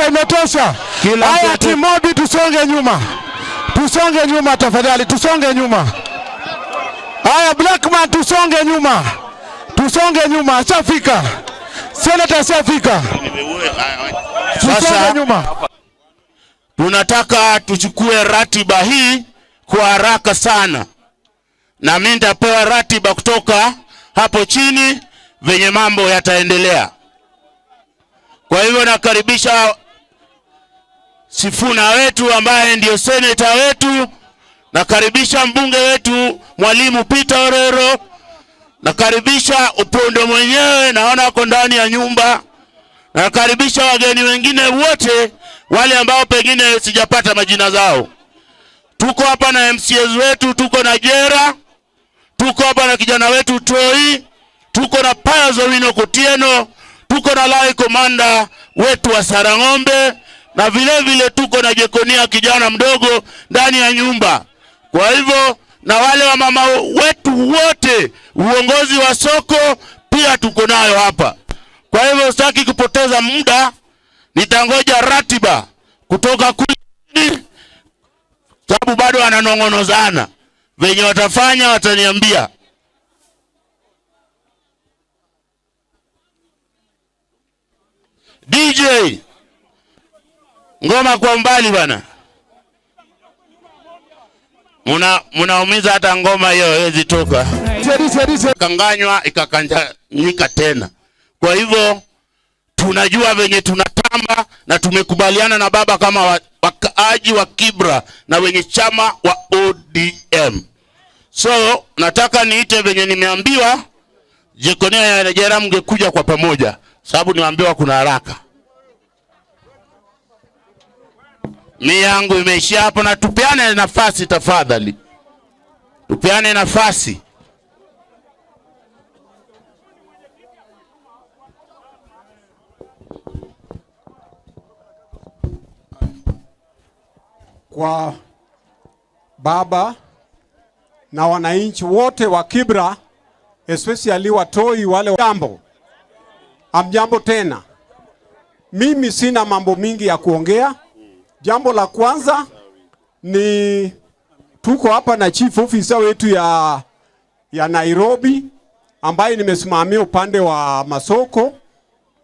Imetosha, imetosha. Haya, Timobi, tusonge nyuma. Tusonge nyuma tafadhali, tusonge nyuma. Haya, Blackman, tusonge nyuma. Tusonge nyuma, ashafika. Senator ashafika. Tusonge nyuma. Tunataka tuchukue ratiba hii kwa haraka sana. Na mimi nitapewa ratiba kutoka hapo chini venye mambo yataendelea. Kwa hivyo nakaribisha Sifuna wetu ambaye ndio senator wetu. Nakaribisha mbunge wetu Mwalimu Peter Orero. Nakaribisha Upondo mwenyewe, naona ako ndani ya nyumba. Nakaribisha wageni wengine wote wale ambao pengine sijapata majina zao. Tuko hapa na MCAs wetu, tuko na Jera, tuko hapa na kijana wetu Toi, tuko na Pius Owino Kotieno, tuko na Lai Commander wetu wa Sarang'ombe, na vile vile tuko na Jekonia kijana mdogo ndani ya nyumba. Kwa hivyo na wale wa mama wetu wote, uongozi wa soko pia tuko nayo hapa. Kwa hivyo sitaki kupoteza muda, nitangoja ratiba kutoka kule, sababu bado wananongonozana. Venye watafanya wataniambia. DJ, ngoma kwa mbali bana. Mnaumiza hata ngoma hiyo haiwezi toka. Kanganywa ikakanyika tena. Kwa hivyo tunajua venye tunatamba na tumekubaliana na baba kama wakaaji wa Kibra na wenye chama wa ODM. So nataka niite venye nimeambiwa Jekonia ya Jera mngekuja kwa pamoja, sababu niambiwa kuna haraka. Mi yangu imeishia hapo, na tupeane nafasi tafadhali. Tupeane nafasi. Kwa baba na wananchi wote wa Kibra, especially watoi wale jambo. Amjambo tena. Mimi sina mambo mingi ya kuongea. Jambo la kwanza ni tuko hapa na chief officer wetu ya Nairobi ambaye nimesimamia upande wa masoko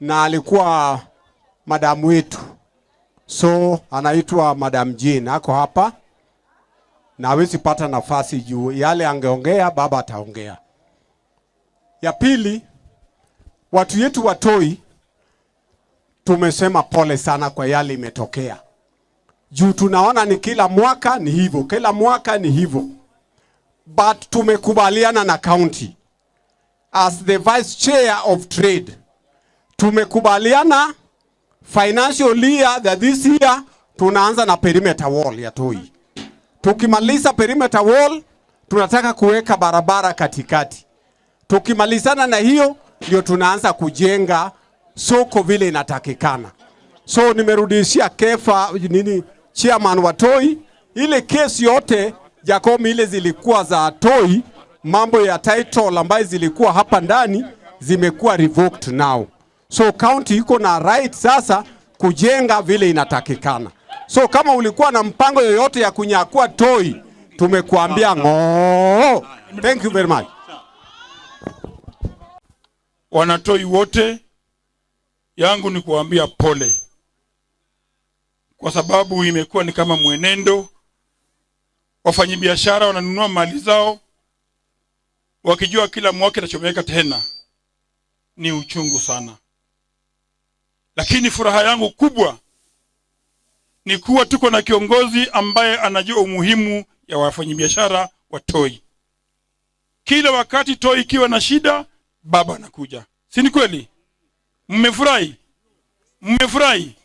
na alikuwa madamu wetu. So anaitwa Madam Jean, ako hapa na hawezi pata nafasi juu yale angeongea baba ataongea. Ya pili, watu yetu watoi tumesema pole sana kwa yale imetokea. Juu tunaona ni kila mwaka ni hivyo, kila mwaka ni hivyo. But tumekubaliana na county as the vice chair of trade. Tumekubaliana financial year that this year tunaanza na perimeter wall ya Toi. Tukimaliza perimeter wall tunataka kuweka barabara katikati. Tukimalizana na hiyo ndio tunaanza kujenga soko vile inatakikana. So nimerudishia Kefa nini chairman wa Toi ile kesi yote Jacomi ile zilikuwa za Toi, mambo ya title ambayo zilikuwa hapa ndani zimekuwa revoked now. So county iko na right sasa kujenga vile inatakikana. So kama ulikuwa na mpango yoyote ya kunyakua Toi, tumekuambia ngoo. Thank you very much. Wanatoi wote, yangu ni kuambia pole. Kwa sababu imekuwa ni kama mwenendo. Wafanyibiashara wananunua mali zao wakijua kila mwaka itachomeka tena. Ni uchungu sana. Lakini furaha yangu kubwa ni kuwa tuko na kiongozi ambaye anajua umuhimu ya wafanyibiashara wa Toi. Kila wakati Toi ikiwa na shida, baba anakuja. Si ni kweli? Mmefurahi? Mmefurahi?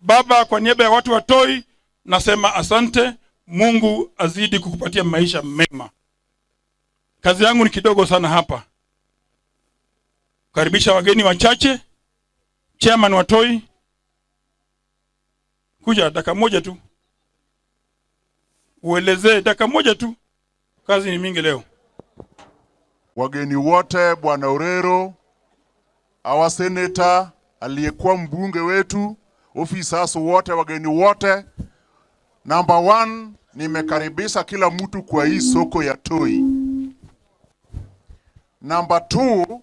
Baba, kwa niaba ya watu wa Toi nasema asante. Mungu azidi kukupatia maisha mema. Kazi yangu ni kidogo sana hapa. Karibisha wageni wachache. Chairman wa Toi, kuja dakika moja tu. Uelezee dakika moja tu. Kazi ni mingi leo. Wageni wote, Bwana Orero, our senator, aliyekuwa mbunge wetu, officers wote, wageni wote. Number one, nimekaribisha kila mtu kwa hii soko ya Toi. Number two,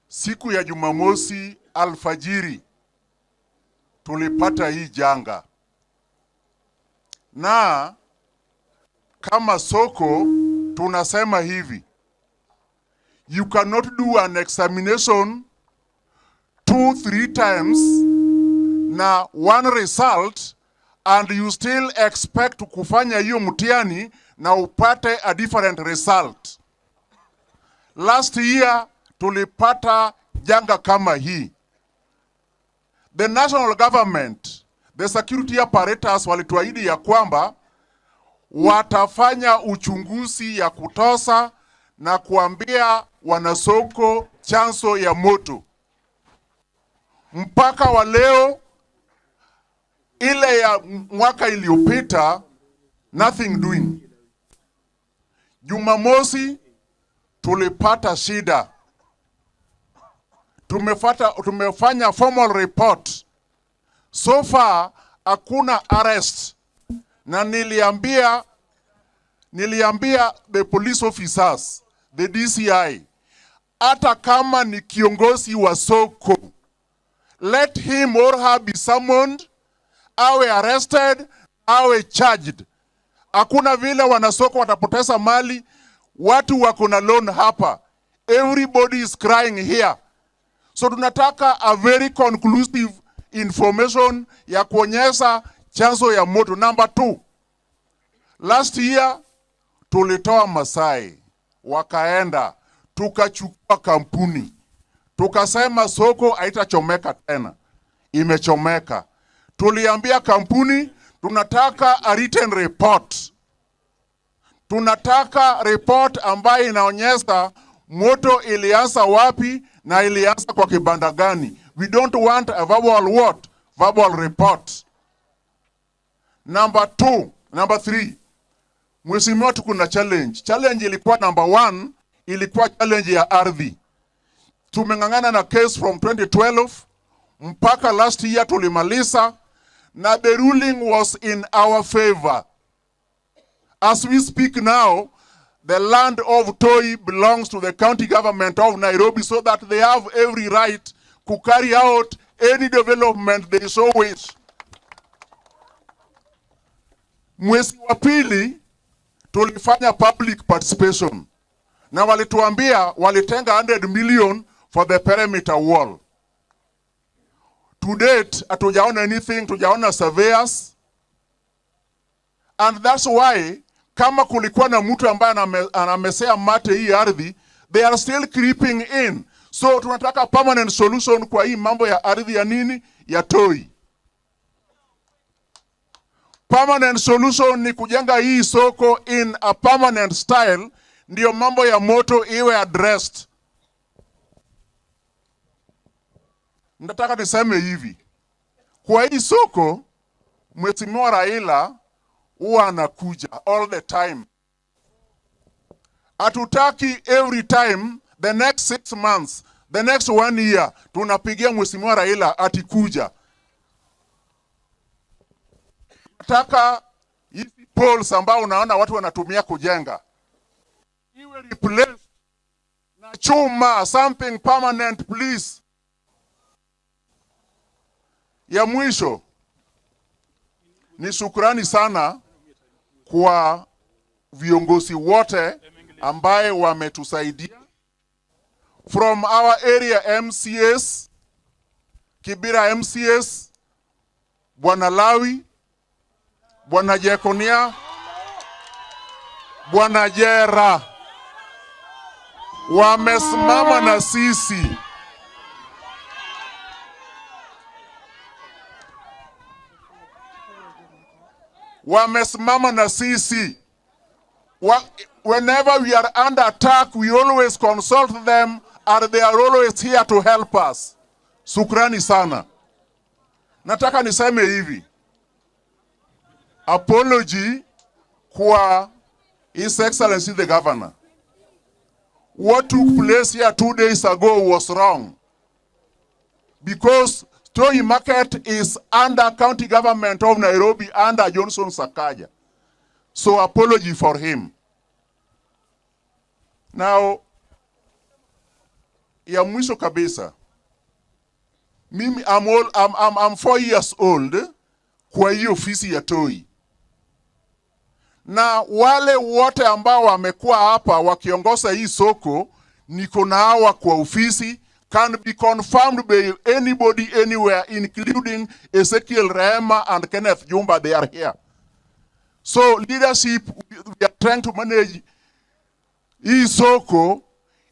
siku ya Jumamosi alfajiri tulipata hii janga, na kama soko tunasema hivi, you cannot do an examination 2-3 times na one result and you still expect kufanya hiyo mtihani na upate a different result. Last year tulipata janga kama hii. The national government, the security apparatus walituahidi ya kwamba watafanya uchunguzi ya kutosa na kuambia wanasoko chanzo ya moto. Mpaka wa leo, ile ya mwaka iliyopita, nothing doing. Jumamosi tulipata shida. Tumefanya formal report. So far hakuna arrest. Na niliambia the police officers, the DCI, hata kama ni kiongozi wa soko, let him or her be summoned, awe arrested, awe charged. Hakuna vile wanasoko watapoteza mali, watu wako na loan hapa. Everybody is crying here. So tunataka a very conclusive information ya kuonyesha chanzo ya moto. Number two, last year tulitoa Masai, wakaenda, tukachukua kampuni, tukasema soko haitachomeka tena, imechomeka. Tuliambia kampuni tunataka a written report. Tunataka report ambayo inaonyesha moto ilianza wapi na ilianza kwa kibanda gani. We don't want a verbal what? Verbal report. Number two, number three. Mheshimiwa, tuko na challenge. Challenge ilikuwa number one, ilikuwa challenge ya ardhi. Tumeng'ang'ana na case from 2012 mpaka last year tulimaliza, na the ruling was in our favor. As we speak now, the land of Toi belongs to the county government of Nairobi, so that they have every right to carry out any development they so wish. Mwezi wa pili tulifanya public participation, na walituambia walitenga 100 million for the perimeter wall. To date, hatujaona anything, tujaona surveyors. And that's why kama kulikuwa na mtu ambaye anamesea mate hii ardhi, they are still creeping in. So tunataka permanent solution kwa hii mambo ya ardhi ya nini? Ya Toi. Permanent solution ni kujenga hii soko in a permanent style, ndio mambo ya moto iwe addressed. Nataka niseme hivi, kwa hii soko Mheshimiwa Raila huwa anakuja all the time. Hatutaki every time the next 6 months, the next 1 year tunapigia Mheshimiwa Raila atikuja. Nataka hizi poles ambao unaona watu wanatumia kujenga iwe replaced na chuma, something permanent please. Ya mwisho ni shukrani sana kwa viongozi wote ambaye wametusaidia from our area MCS, Kibera MCS, Bwana Lawi, Bwana Jekonia, Bwana Jera, wamesimama na sisi. Wamesimama na sisi. Whenever we are under attack, we always consult them, and they are always here to help us. Shukrani sana. Nataka niseme hivi, apology kwa His Excellency the Governor. What took place here 2 days ago was wrong. Because Toi Market is under county government of Nairobi under Johnson Sakaja. So apology for him. Now, ya mwisho kabisa, mimi I'm 4 years old kwa hii ofisi ya Toi, na wale wote ambao wamekuwa hapa wakiongoza hii soko, niko na hawa kwa ofisi, can be confirmed by anybody anywhere, including Ezekiel Rehema and Kenneth Jumba. They are here. So leadership, we are trying to manage hii soko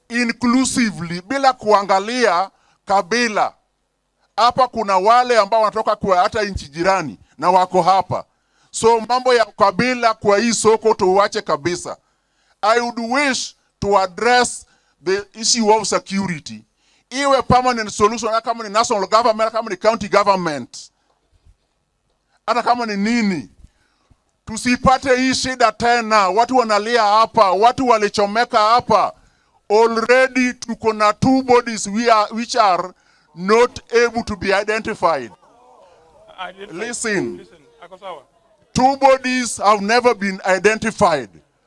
inclusively bila kuangalia kabila. Hapa kuna wale ambao wanatoka kwa hata nchi jirani na wako hapa. So mambo ya kabila kwa hii soko tuache kabisa. I would wish to address the issue of security. Iwe permanent solution, hata kama ni national government, hata kama ni county government, hata kama ni nini, tusipate hii shida tena. Watu wanalia hapa, watu walichomeka hapa. Already tuko na two bodies which are not able to be identified. Identify. Listen. Listen. Ako sawa. Two bodies have never been identified.